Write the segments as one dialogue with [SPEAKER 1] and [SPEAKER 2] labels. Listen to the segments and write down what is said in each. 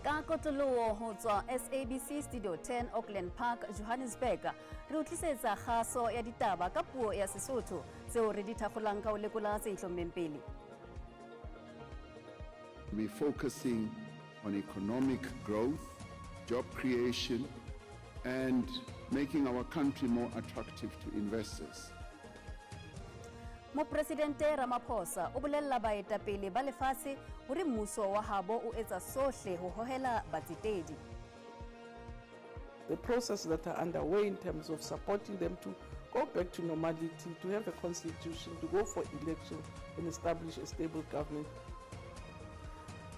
[SPEAKER 1] Ka kotloloho ho tswa SABC Studio 10 Auckland Park, Johannesburg, re o tlisetsa kgaso ya ditaba ka puo ya Sesotho tseo re di thakgolang ka ho lekola tse itlhommeng pele.
[SPEAKER 2] We're focusing on economic growth, job creation, and making our country more attractive to investors.
[SPEAKER 1] Mopresidente Ramaphosa o bolella baetapele ba lefatshe hore mmuso wa habo o etsa sohle ho hohela batsetedi.
[SPEAKER 3] The process that are underway in terms of supporting them to go back to normality, to have a constitution, to go for election and establish a stable government.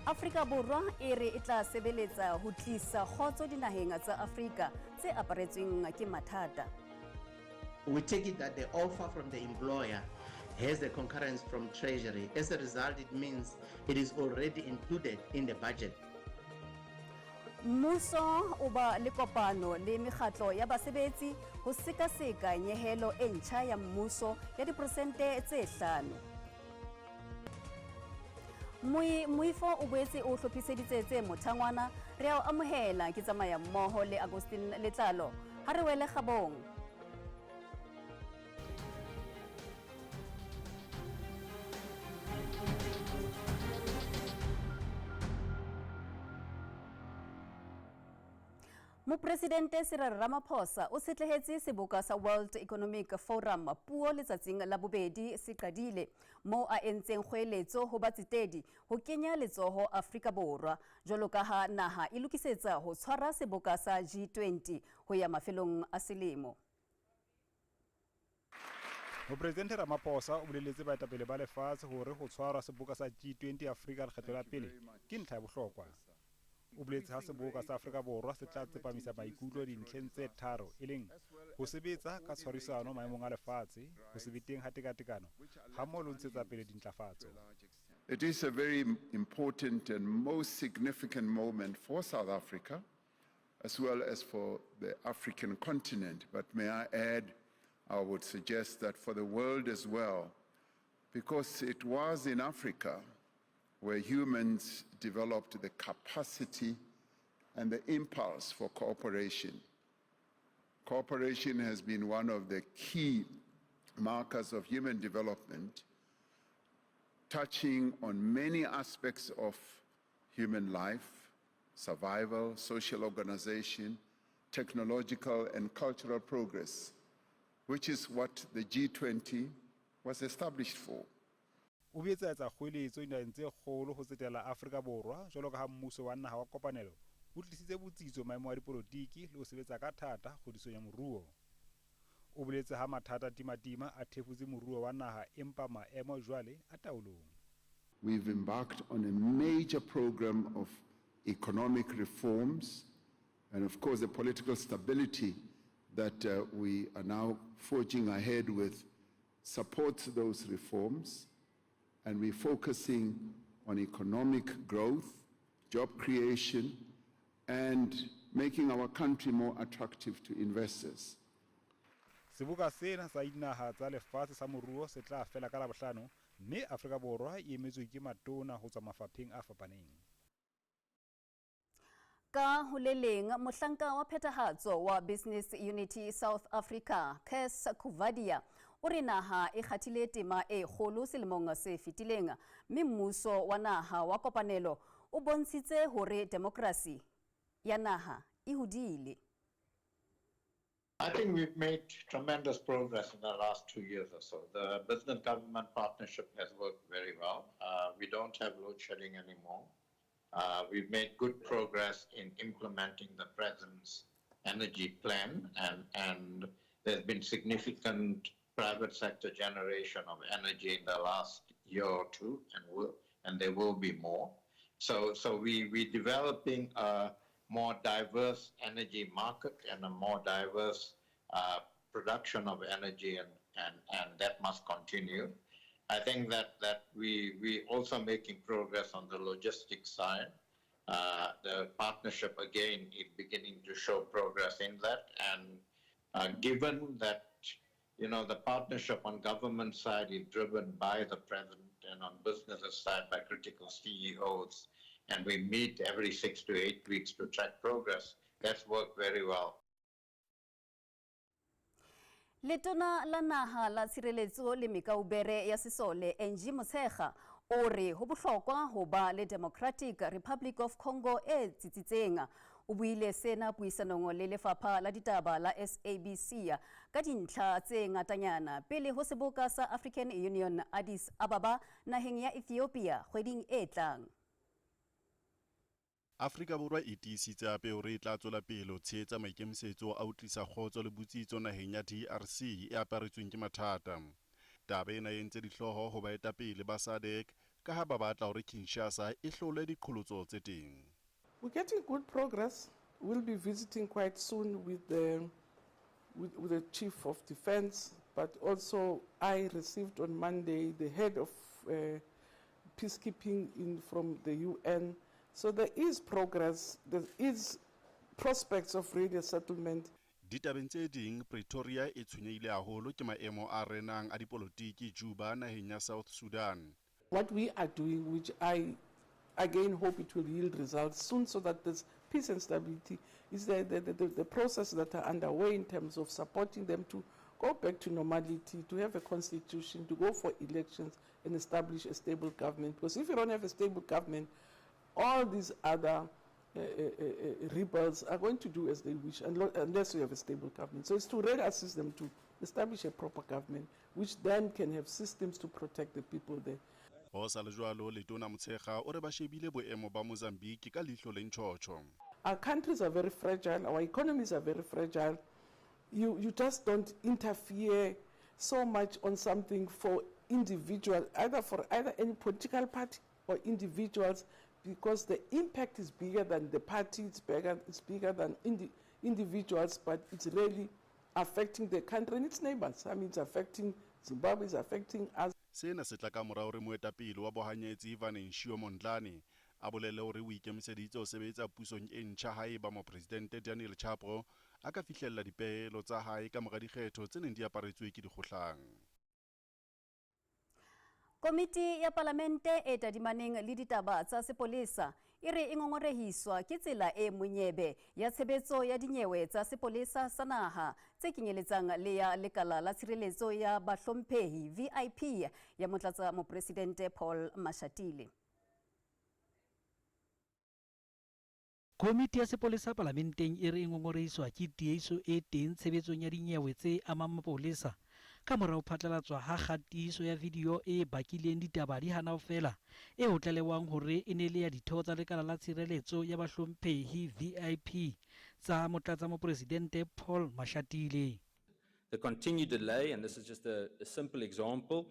[SPEAKER 1] Afrika Borwa e re e tla sebeletsa ho tlisa kgotso dinaheng tsa Afrika tse aparetsweng ke mathata.
[SPEAKER 4] We take it that the offer from the employer has the concurrence from Treasury. As a result, it means it is already included in the budget.
[SPEAKER 1] Mmuso o ba le kopano le mekgatlo ya basebetsi ho sekaseka nyehelo e ntjha ya mmuso ya diperesente tse 5. Moifo o boetse o hlophiseditse tse mothangwana, re a o amohela ke tsamaya mmoho le Augustine Letlalo. Ha re wele kgabong. Mopresidente Cyril Ramaphosa o tshetlehetse seboka sa World Economic Forum puo letsatsing la bobedi se qadile moo a entseng kgoeletso ho batsetedi ho kenya letsoho Afrika Borwa jwalo ka ha naha e lokisetsa ho tshwara seboka sa G20 ho ya mafelong a selemo.
[SPEAKER 5] Mopresidente Ramaphosa o boleletse baetapele ba lefatshe hore ho tshwarwa seboka sa G20 Afrika lekgetlo la pele ke ntlha ya bohlokwa. O boletse ha seboka sa Afrika Borwa se tla tsepamisa maikutlo dintlheng tse tharo e leng ho sebetsa ka tshwarisano maemong a lefatshe, ho se be teng ha tekatekano hammoho le ho ntshetsa pele dintlafatso.
[SPEAKER 2] It is a very important and most significant moment for South Africa as well as for the African continent. But may I add, I would suggest that for the world as well, because it was in Africa where humans developed the capacity and the impulse for cooperation. Cooperation has been one of the key markers of human development, touching on many aspects of human life, survival, social organization, technological and cultural progress, which is what the G20 was established for.
[SPEAKER 5] O boetse a etsa kgoeletso dinaheng tse kgolo ho tsetela Afrika Borwa jwalo ka ha mmuso wa naha wa kopanelo o tlisitse botsitso maemong a dipolotiki le ho sebetsa ka thata kgodisong ya moruo. O boletse ha mathata timatima a thefutse moruo wa naha empa maemo jwale a taolong.
[SPEAKER 2] We've embarked on a major program of economic reforms and of course the political stability that we are now forging ahead with supports those reforms, and we're focusing on economic growth, job creation, and making our country more attractive to investors.
[SPEAKER 5] Seboka sena sa dinaha tsa lefatshe sa moruo se tla fela ka Labohlano mme Afrika Borwa e emetswe ke matona ho tswa mafapheng a fapaneng.
[SPEAKER 1] Ka ho le leng, mohlanka wa phethahatso wa Business Unity South Africa, Cas Coovadia, o re naha e kgathile tema e kgolo selemong se fetileng, mme mmuso wa naha wa kopanelo o bontshitse hore demokrasi ya naha e hodile.
[SPEAKER 6] I think we've made tremendous progress in the last 2 years or so. The business government partnership has worked very well. We don't have load shedding anymore. We've made good progress in implementing the President's energy plan, and there's been significant private sector generation of energy in the last year or two, and there will be more. So we're developing a more diverse energy market and a more diverse production of energy, and that must continue. I think that we also making progress on the logistics side. The partnership, again, is beginning to show progress in that. And given that, the partnership on government side is driven by the president and on business side by critical CEOs, And we meet every 6 to 8 weeks to track progress. That's worked very well.
[SPEAKER 1] Letona la naha la tshireletso le mekaubere ya sesole Angie Motshekga o re ho bohlokwa ho ba le Democratic Republic of Congo e tsitsitseng. O buile sena puisanong le lefapha la ditaba la SABC ka dintlha tse ngatanyana pele ho seboka sa African Union Addis Ababa naheng ya Ethiopia kgweding e tlang.
[SPEAKER 7] Afrika Borwa e tiisitse hape hore e tla tswela pele ho tshehetsa maikemisetso a ho tlisa kgotso le botsitso naheng ya DRC e aparetsweng ke mathata. Taba ena e entse dihlooho ho baetapele ba SADC ka ha ba batla hore Kinshasa e hlole diqholotso tse teng.
[SPEAKER 3] We're getting good progress. We'll be visiting quite soon with the Chief of Defense, but also I received on Monday the head of peacekeeping from the UN. So there is progress, there is prospects of really settlement.
[SPEAKER 7] Ditabeng tse ding, Pretoria e tshwenyehile haholo ke maemo a renang a dipolotiki Juba naheng ya South Sudan.
[SPEAKER 3] What we are doing, which I again hope it will yield results soon so that there's peace and stability, is the process that are underway in terms of supporting them to go back to normality, to have a constitution, to go for elections and establish a stable government. Because if you don't have a stable government, all these other rebels are going to do as they wish unless you have a stable government. So it's to really assist them to establish a proper government, which then can have systems to protect the people there.
[SPEAKER 7] Ho sa le jwalo, Letona Motshekga o re ba shebile boemo ba Mozambique ka leihlo le ntjhotjho.
[SPEAKER 3] Our countries are very fragile, our economies are very fragile. You just don't interfere so much on something for individual, either for any political party or individuals, because the impact is bigger than the party, it's bigger than individuals, but it's really affecting the country and its neighbors. I mean, it's affecting Zimbabwe, it's affecting us.
[SPEAKER 7] Sena se tla ka mora hore moetapele wa bohanyetsi Ivan Nshio Mondlane a bolele hore o ikemiseditse ho sebetsa pusong e ntjha haeba mopresidente Daniel Chapo a ka fihlella dipehelo tsa hae ka mora dikgetho tse neng di aparetswe ke dikgohlano.
[SPEAKER 1] Komiti ya Palamente e tadimaneng le ditaba tsa sepolesa e re e ngongorehiswa ke tsela e monyebe ya tshebetso ya dinyewe tsa sepolesa sa naha tse kenyeletsang le ya lekala la tshireletso ya bahlomphehi VIP ya motlatsa mopresidente Paul Mashatile.
[SPEAKER 8] Komiti ya sepolesa palamenteng e re e ngongorehiswa ke tiehiso e teng tshebetsong ya dinyewe tse amang mapolesa ka mora ho phatlalatswa ha kgatiso ya video e bakileng ditaba di hana ho fela e ho tlalewang hore e ne le ya ditho tsa lekala la tshireletso ya bahlomphehi VIP tsa motlatsa mopresidente Paul Mashatile.
[SPEAKER 9] The continued delay, and this is just a simple example,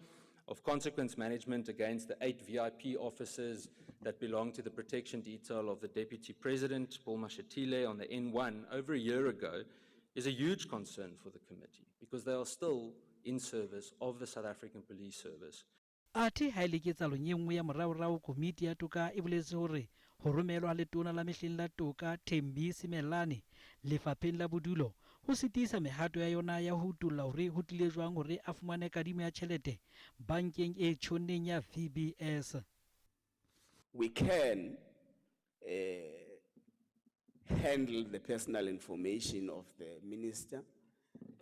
[SPEAKER 9] of consequence management against the 8 VIP officers that belong to the protection detail of the Deputy President, Paul Mashatile, on the N1 over a year ago, is a huge concern for the committee because they are still in service of the South African Police Service.
[SPEAKER 8] Athe ha ile ketsalong e nngwe ya moraorao, komiti ya toka e boletse hore ho romelwa letona la mehleng la toka Thembi Simelane lefapheng la bodulo ho sitisa mehato ya yona ya ho utolla hore ho tlile jwang hore a fumane kadimo ya tjhelete bankeng e tjhonneng ya VBS.
[SPEAKER 10] We can handle the personal information of the minister,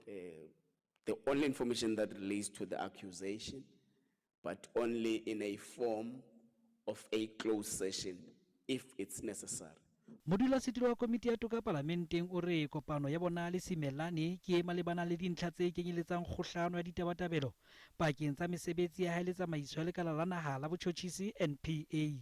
[SPEAKER 10] the only information that relates to the accusation, but only in a form of a closed session if it's necessary.
[SPEAKER 8] Modulasetulo wa komiti ya toka palamenteng o re kopano ya bona le Simelane ke malebana le dintlha tse kenyeletsang kgohlano ya ditabatabelo pakeng tsa mesebetsi ya hae le tsamaiso ya lekala la naha la botjhotjhisi NPA.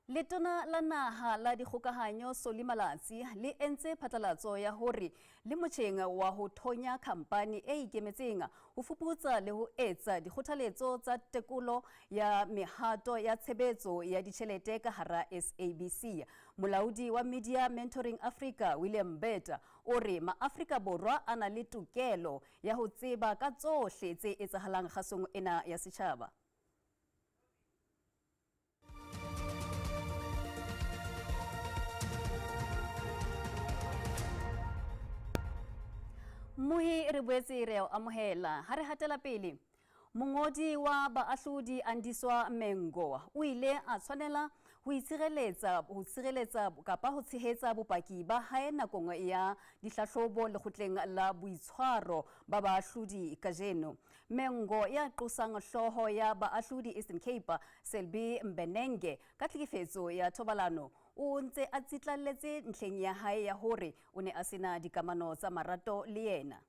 [SPEAKER 1] Letona la naha la dikgokahanyo Solly Malatsi le entse phatlalatso ya hore le motjheng wa ho thonya khampani e ikemetseng ho fuputsa le ho etsa dikgothaletso tsa tekolo ya mehato ya tshebetso ya ditjhelete ka hara SABC. Molaodi wa Media Mentoring Africa William Beta o re maAfrika Borwa a na le tokelo ya ho tseba ka tsohle tse etsahalang kgasong ena ya setjhaba. Mohi re boetse re o amohela ha re hatela pele. Mongodi wa baahlodi Andiswa Mengo o ile a tshwanela ho itshireletsa ho tshireletsa kapa ho tshehetsa bopaki ba hae nakong ya dihlahlobo lekgotleng la boitshwaro ba baahlodi kajeno. Mengo ya qosang hlooho ya baahlodi Eastern Cape Selby Mbenenge ka tlhekefetso ya thobalano o ntse a tsitlalletse ntlheng ya hae ya hore o ne a sena dikamano tsa marato le yena.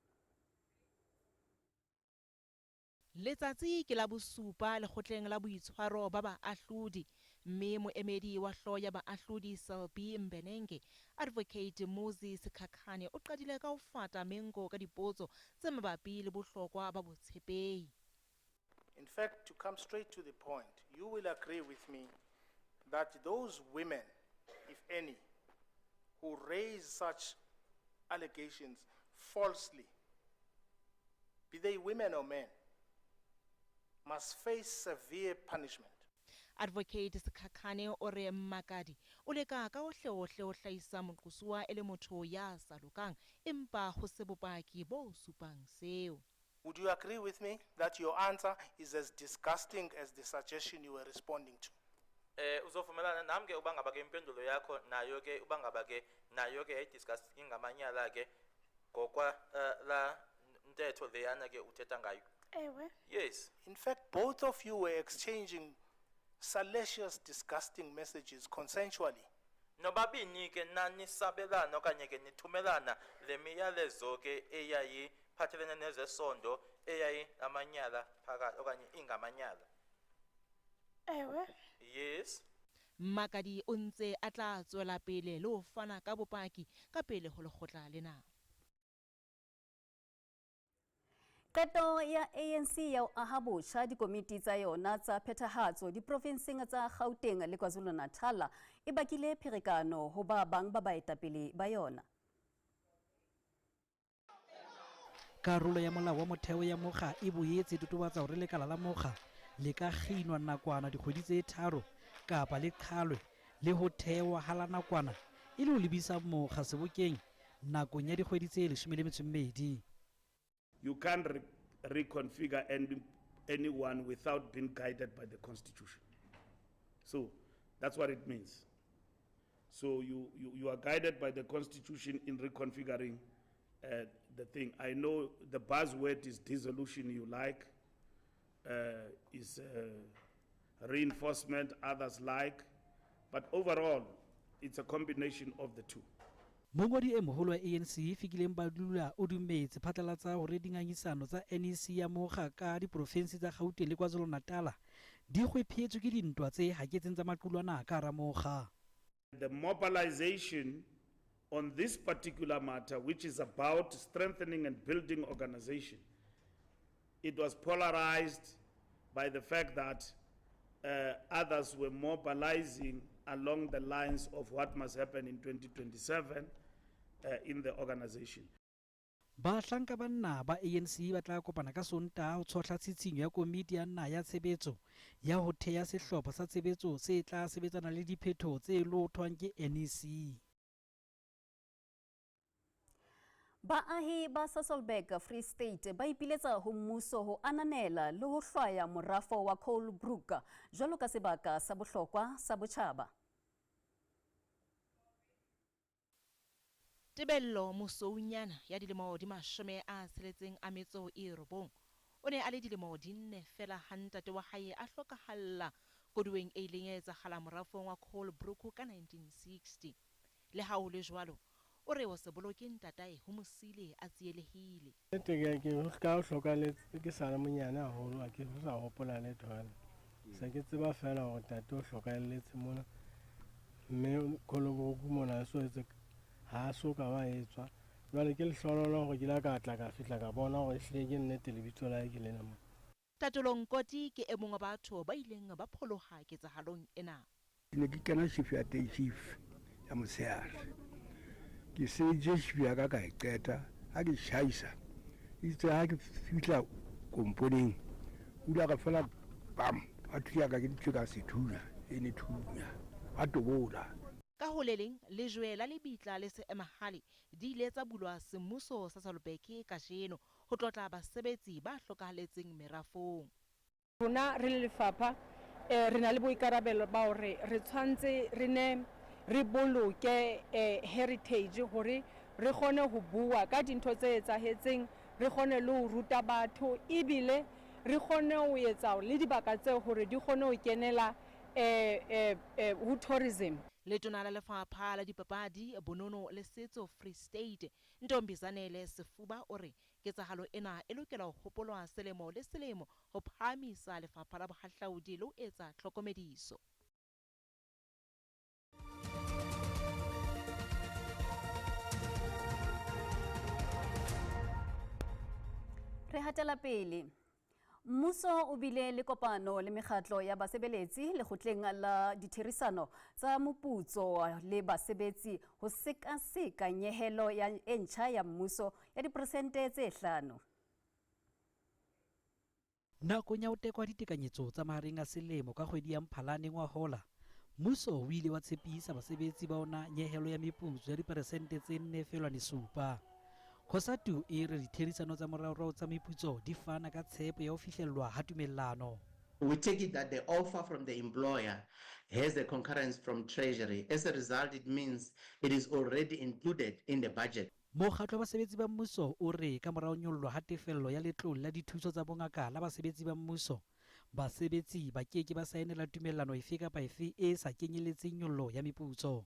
[SPEAKER 11] Letsatsi ke la bosupa lekgotleng la boitshwaro ba baahlodi mme moemedi wa hlooho ya baahlodi Selby Mbenenge, Advocate Muzi Sikhakhane o qadile ka ho fata Mengo ka dipotso tse mabapi le bohlokwa ba botshepehi.
[SPEAKER 12] In fact, to come straight to the point, you will agree with me that those women, if any, who raise such allegations falsely, be they women or men, must face severe punishment.
[SPEAKER 11] Advocate Sikhakhane o re Mmakadi o leka ka hohlehohle ho hlahisa moqosuwa e le motho ya sa lokang empa ho se bopaki bo supang seo.
[SPEAKER 12] Would you agree with me that your answer is as disgusting as the suggestion you were responding to?
[SPEAKER 13] Uzovumelana nami ke uba ngaba ke impendulo yakho nayo ke uba ngaba ke nayo ke yayidisgusting ngamanyala ke ngokwa la ntetho leyana ke uthetha ngayo.
[SPEAKER 14] Ewe.
[SPEAKER 13] Yes.
[SPEAKER 12] In fact, both of you were exchanging salacious, disgusting messages consensually.
[SPEAKER 13] Nobabini ke nanisabelana okanye ke nithumelana le miyalezo ke eyayiphathelene nezesondo eyayi amanyala phakathi okanye ingamanyala.
[SPEAKER 14] Ewe.
[SPEAKER 13] Yes.
[SPEAKER 11] Mmakadi o ntse a tla tswela pele le ho fana ka bopaki ka pele ho lekgotla lena.
[SPEAKER 1] Qeto ya ANC ya ho aha botjha dikomiti tsa yona tsa phethahatso diprofinseng tsa Gauteng le KwaZulu-Natal e bakile pherekano ho ba bang ba baetapele ba yona.
[SPEAKER 8] Karolo ya molao wa motheo ya mokga e boetse e totobatsa hore lekala la mokga le ka kginwa nakwana dikgwedi tse 3 kapa le qhalwe le ho thewa ha la nakwana e le ho lebisa mokga sebokeng nakong ya dikgwedi tse 12.
[SPEAKER 15] You can't reconfigure anyone without being guided by the Constitution. So that's what it means. So you are guided by the Constitution in reconfiguring the thing. I know the buzzword is dissolution, you like, is reinforcement, others like, but overall, it's a combination of the two.
[SPEAKER 8] Mongodi e moholo wa ANC Fikile Mbalula o dumetse phatlalatsa hore dingangisano tsa NEC ya mokga ka diprofensi tsa Gauteng le KwaZulu-Natal di kgwephetswe ke dintwa tse haketseng tsa maqulwana ka hara mokga.
[SPEAKER 15] The mobilization on this particular matter, which is about strengthening and building organization, it was polarized by the fact that others were mobilizing along the lines of what must happen in 2027 in the organization.
[SPEAKER 8] Bahlanka ba nna ba ANC ba tla kopana ka Sontaha ho tshohla tshitshinyo ya komiti ya naha ya tshebetso ya ho theha sehlopha sa tshebetso se tla sebetsana le diphethoho tse lothwang ke NEC.
[SPEAKER 1] Baahi ba Sasolburg Free State ba ipiletsa ho mmuso ho ananela le ho hlwaya morafo wa Coalbrook jwalo ka sebaka sa bohlokwa sa botjhaba.
[SPEAKER 11] Tebello Mosounyana ya dilemo di 69 o ne a le dilemo di 4 fela ha ntate wa hae a hlokahalla koduweng e ileng ya etsahala morafong wa Coalbrook ka 1960. Le ha ho le jwalo, o re o se boloke ntatae ho mo siile a tsielehile.
[SPEAKER 16] Nnete ke ka o hlokaletse ke sa le monyane haholo, ha ke sa hopola letho jwale. Se ke tseba fela hore ntate o hlokahelletse mona, mme Coalbrook mona so etse ha so ka ba etswa. Jwale ke lehlohonolo hore ke la ka tla ka fihla ka bona hore ehlile ke nnete lebitso la hae ke lena mona.
[SPEAKER 11] Tatolo Nkoti ke e mong wa batho ba ileng ba pholoha ketsahalong ena.
[SPEAKER 17] Ke ne ke kena shift ya day shift ya motshehare. Ke sebeditse shift ya ka ka e qeta, ha ke tjhaisa, itse ha ke fihla komponeng, o ile a re fela bam, a thunya ka ke ntho ka sethunya, e ne thunya, a tobola.
[SPEAKER 11] Ka ho le leng, lejwe la lebitla le seemahale di ile tsa bulwa semmuso sa Sasolburg kajeno ho tlotla basebetsi ba hlokahaletseng merafong.
[SPEAKER 18] Rona re le lefapha re na le boikarabelo ba hore re tshwantse re ne re boloke heritage hore re kgone ho bua ka dintho tse etsahetseng, re kgone le ho ruta batho ebile re kgone ho etsa le dibaka tseo hore di kgone ho kenela ho tourism.
[SPEAKER 11] Letona la Lefapha la Dipapadi, Bonono le Setso Free State, Ntombizanele Sefuba o re ketsahalo ena e lokela ho hopolwa selemo le selemo ho phahamisa lefapha la bohahlaudi le ho etsa tlhokomediso.
[SPEAKER 1] Re hatela pele. Mmuso o bile le kopano le mekgatlo ya basebeletsi lekgotleng la ditherisano tsa moputso le basebetsi ho sekaseka nyehelo ya e ntjha ya mmuso ya diperesente tse 5.
[SPEAKER 8] Nakong ya ho tekwa ditekanyetso tsa mahareng a selemo ka kgwedi ya Mphalane ngwahola, mmuso o ile wa tshepisa basebetsi ba ona nyehelo ya meputso ya diperesente tse 4.7. COSATU e re ditherisano tsa moraorao tsa meputso di fana ka tshepo ya ho fihlellwa ha tumellano.
[SPEAKER 4] We take it that the offer from the employer has the concurrence from Treasury. As a result, it means it is already included in the budget.
[SPEAKER 8] Mokgatlo wa basebetsi ba mmuso o re ka morao nyollwa ha tefello ya letlole la dithuso tsa bongaka la basebetsi ba mmuso, basebetsi ba ke ke ba saenela tumellano efe kapa efe e sa kenyeletseng nyollo ya meputso.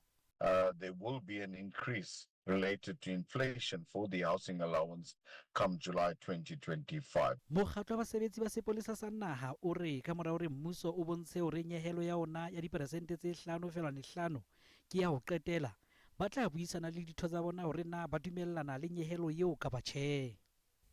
[SPEAKER 19] There will be an increase related to inflation for the housing allowance come July 2025.
[SPEAKER 8] Mokgatlo wa basebetsi ba sepolesa sa naha o re ka mora hore mmuso o bontshe hore nyehelo ya ona ya diperesente tse 5.5 ke ya ho qetela, ba tla buisana le ditho tsa bona hore na ba dumellana le nyehelo eo kapa tjhe.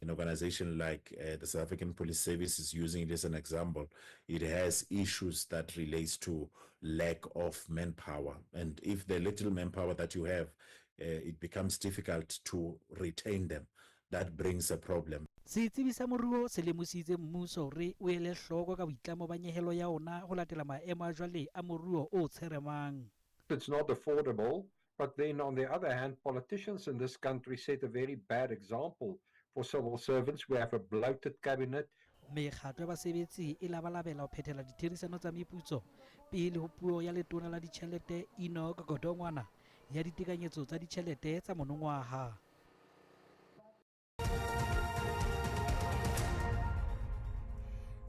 [SPEAKER 20] An organization like the South African Police Service is using it as an example. It has issues that relates to lack of manpower. And if the little manpower that you have, it becomes difficult to retain them. That brings a problem.
[SPEAKER 8] Setsebi sa moruo se lemositse mmuso hore o ele hloko ka boitlamo ba nyehelo ya ona ho latela maemo a jwale a moruo o tsheremang.
[SPEAKER 21] It's not affordable, but then on the other hand, politicians in this country set a very bad example for civil servants. We have a bloated cabinet.
[SPEAKER 8] Mekgatlo ya basebetsi e labalabela ho phethela ditherisano tsa meputso pele ho puo ya letona la ditjhelete Enoch Godongwana ya ditekanyetso tsa ditjhelete tsa monongwaha.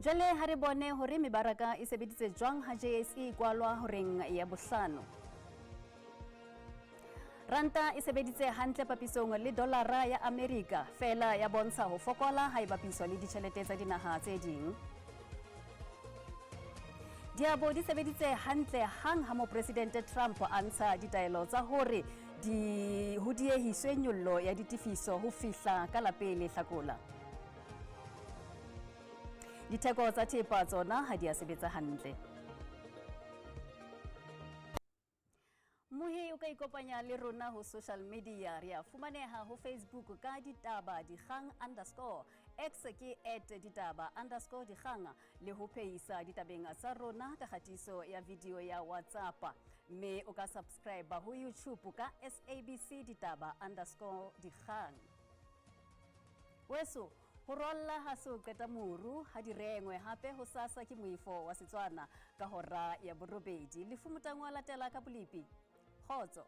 [SPEAKER 1] Jwale ha re bone hore mebaraka e sebeditse jwang ha JSE e kwalwa horeng ya bohlano. Ranta e sebeditse hantle papisong le dolara ya Amerika, fela ya bontsha ho fokola ha e bapiswa le ditjhelete tsa dinaha tse ding. Diabo di sebeditse hantle hang ha mopresidente Trump a ntsha ditaelo tsa hore di ho diehiswe nyollo ya ditefiso ho fihla ka la pele Hlakola. Ditheko tsa thepa tsona ha di a sebetsa hantle. Mohi o ka ikopanya le rona ho social media, re a fumaneha ho Facebook ka ditaba dikgang _ X ke @ditaba _ dikgang le ho phehisa ditabeng tsa rona ka kgatiso ya video ya WhatsApp. Mme o ka subscribe ho YouTube ka SABC ditaba _ dikgang. Weso ho rolla ha se o qeta moru ha di rengwe hape ho sasa ke moifo wa Setswana ka hora ya 8. Lefu Motango a latela ka bolipi. Kgotso.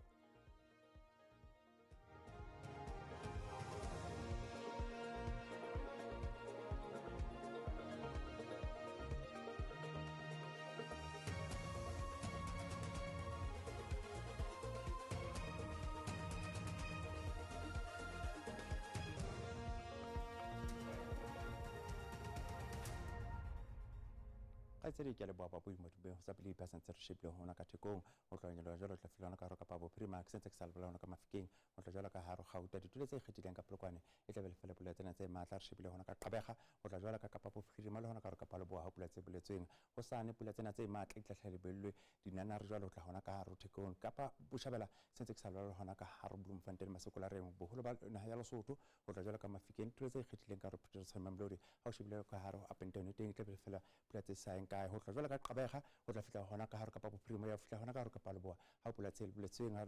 [SPEAKER 22] Kgaitsedi ke a leboha Papu Modubeng ho sa pele dipersente tse re shebileng hona ka thekong ho tloha nyoloha jwalo tla fihla hona ka hare Kapa Bophirima ke sentse ke sa lebola hona ka Mafikeng ho tla jwalo ka hare Gauta. Ditulo tse ikgethileng ka Polokwane e tla be le fela pula tsena tse matla. Re shebile hona ka Gqeberha ho tla jwala ka Kapa Bophirima le hona ka Kapa Leboa ha pula tse boletsweng. Hosane pula tsena tse matla di tla hlaha lebellwe dinanare jwalo ho tla hona ka hare ho Thekong. Kapa Botjhabela se ntse ke sa lwala hona ka hare Bloemfontein Masekolareng. Boholo ba naha ya Lesotho ho tla jwala ka Mafikeng. Ditulo tse ikgethileng ka hare Pretoria Mamelodi ha o shebile ka hare ho Upington teng e tla be le fela pula tse sa yeng kae. Ho tla jwala ka Gqeberha ho tla fihla hona ka hare Kapa Bophirima ya fihla hona ka hare Kapa Leboa ha pula tse boletsweng. Ha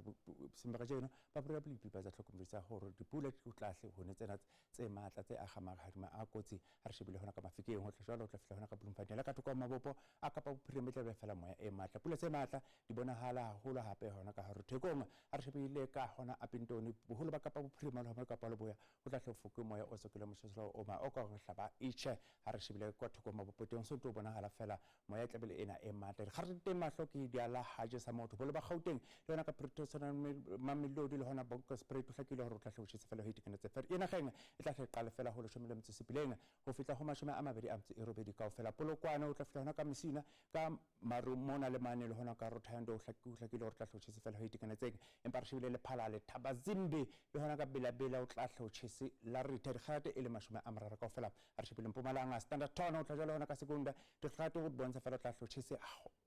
[SPEAKER 22] sembaka jeno ba bua bolepi ba tsa tlhokomediso hore dipula di tlahle ho ne tsena tse matla tse akga mahadima a kotsi. Ha re shebile hona ka Mafikeng ho tla jwalo ho tla fihla hona ka Bloemfontein le ka thoko mabopo a Kapa Bophirima e tla be fela moya e matla. Pula tse matla di bonahala haholo hape hona ka hare Thekong. Ha re shebile ka hona Upington boholo ba Kapa Bophirima le hona Kapa Leboya ho tla hle foke moya o tsokile mosheselo o ma o ka re hlaba itjhe. Ha re shebile kwa thoko mabopo teng so to bonahala fela moya e tla be le ena e matla. Dikgare teng mahlo ke di ala haje sa motho boholo ba Gauteng le hona ka Pretoria Mamelodi le hona Bronkhorstspruit ho hlakile hore o tla hle o tjhese fela ho itekanetse fela. E nageng e tla hle qale fela ho 17 ho fihla ho 28 kaofela. Polokwane o tla fihla hona ka Messina ka Maru mona le mane le hona ka Rothando ho hlakile hore o tla hle o tjhese fela ho itekanetseng. Empa re shebile le Phalale Thabazimbi le hona ka Belabela o tla hle o tjhese la ritha dikgate e le 30 kaofela. Ha re shebile Mpumalanga Standard Town o tla jwala hona ka Sekunda dikgate ho bontsha fela o tla hle o tjhese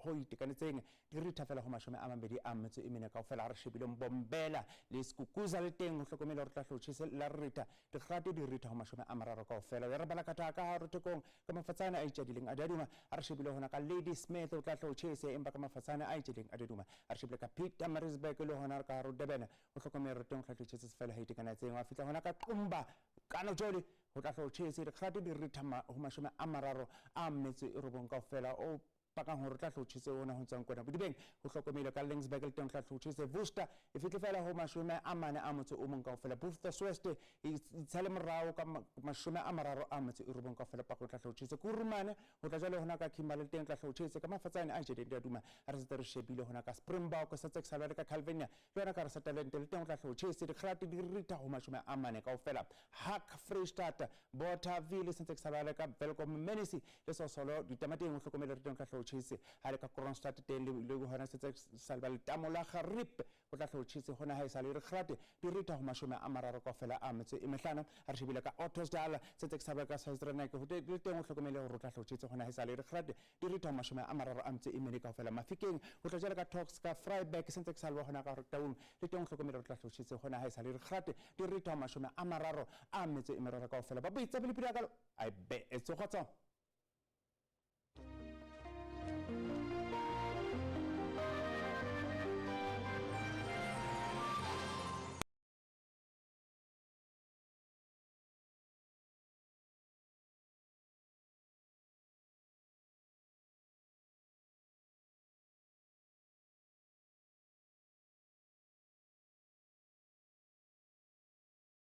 [SPEAKER 22] ho itekanetseng di ritha fela ho 24 kaofela. Ha re shebile Mbombela le Skukuza le teng ho hlokomela hore tla hle o tjhese la ritha dikgate di ritha ho 30 kaofela. Ya re bala ka ka hare Thekong ka mafatsane a itjadileng a daduma. Ha re shebile hona ka Lady Smith o tla hle o tjhese empa ka mafatsane a itjadileng a daduma. Ha re shebile ka Pietermaritzburg le hona ka hare Durban ho hlokomela hore teng o tla hle o tjhese fela ho itekanetseng. Wa fihla hona ka Qumba Kano jole ho tla hle o tjhese dikgate di ritha ho 39 kaofela. O pakang hore tla hlotjhise ona ho tswang kwana bodibeng ho hlokomele ka Lensburg le teng tla hlotjhise Worcester e fihle fela ho 41 kaofela. Botha-West e tshale morao ka 39 kaofela pakong tla hlotjhise Kurumane ho tla jwale hona ka Kimberley teng tla hlotjhise ka mafatsane a jedeng di a duma. Ha re setse re shebile hona ka Springbok sa tse ka Calvinia le hona ka re Talente le teng tla hlotjhise dikgate di ritha ho 40 kaofela. Hak Freestata Bothaville se ntse ke ka Welkom Menisi le Sosolo ditamateng ho hlokomele re teng tla hlotjhise ha le ka Kroonstad teng le hona se tse salba letamo la Garip ho tla hlotjhise hona ha e sa le re kgate di ritha ho 30 kaofela a metso e mehlano. Ha re shebile ka Ottosdal se tse sa ka Swaziland ho le teng ho hlokomele hore ho tla hlotjhise hona ha e sa le re kgate di ritha ho 34 kaofela. Mafikeng ho tla jwale ka Talks ka Freiburg se ntse ke salwa hona ka Taung le teng ho hlokomele hore tla hlotjhise hona ha e sa le re kgate di ritha ho 33 kaofela. Ba boitse le pila ka ai be e tsogotso.